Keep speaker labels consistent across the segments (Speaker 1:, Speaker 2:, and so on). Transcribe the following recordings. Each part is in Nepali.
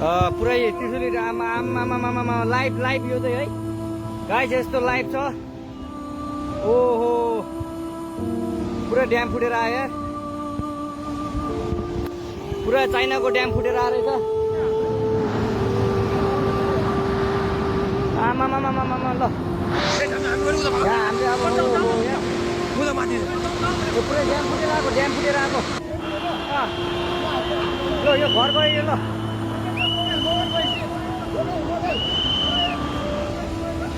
Speaker 1: पुरै त्रिशुली आमा लाइभ यो चाहिँ है गाइस यस्तो लाइभ छ। ओहो पुरा ड्याम फुटेर आयो यार, पुरा चाइनाको ड्याम फुटेर आएर छ। आमा ल हामीले अब पुरै ड्याम फुटेर आएको ल यो घर गयो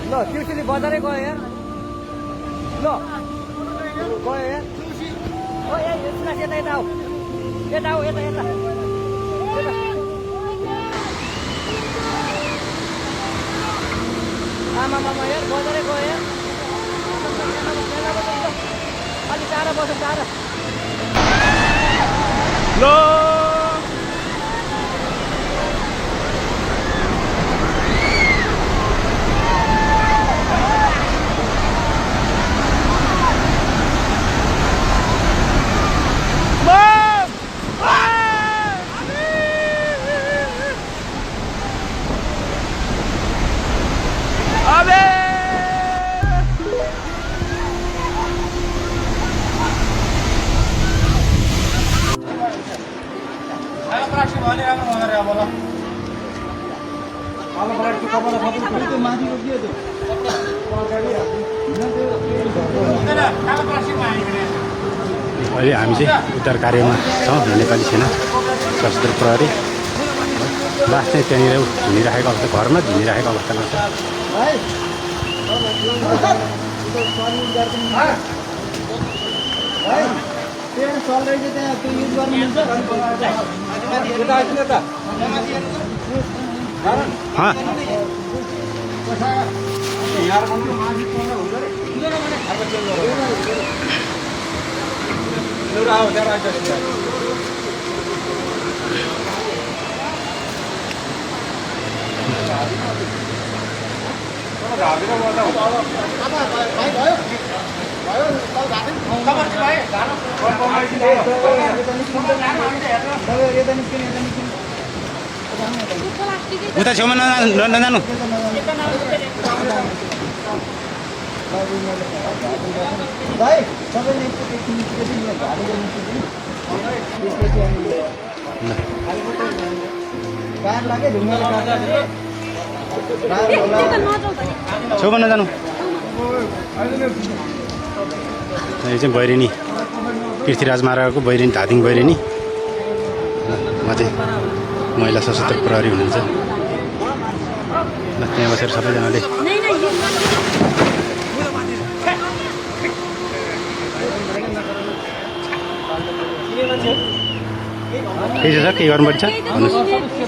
Speaker 1: ल त्रिशुली बजारै गयो यार, ल गयो यार। यता आमा यार बजारै गयो यार। अलि टाढा बस्छ टाढा ल
Speaker 2: अहिले हामी चाहिँ उद्धार कार्यमा छौँ। नेपाली सेना सशस्त्र प्रहरी लास्ट चाहिँ त्यहाँनिर झुनिराखेको अवस्था, घरमा झुनिराखेको अवस्थामा छ। उता छेउमा नजानु। छेउमा नजानु। यो चाहिँ बैरेनी पृथ्वीराज महाराजको बैरेनी, धादिङ बैरेनी। उहाँ चाहिँ महिला सशस्त्र प्रहरी हुनुहुन्छ। ल त्यहाँ बसेर सबैजनाले के छ केही गर्नुपर्छ भन्नुहोस्।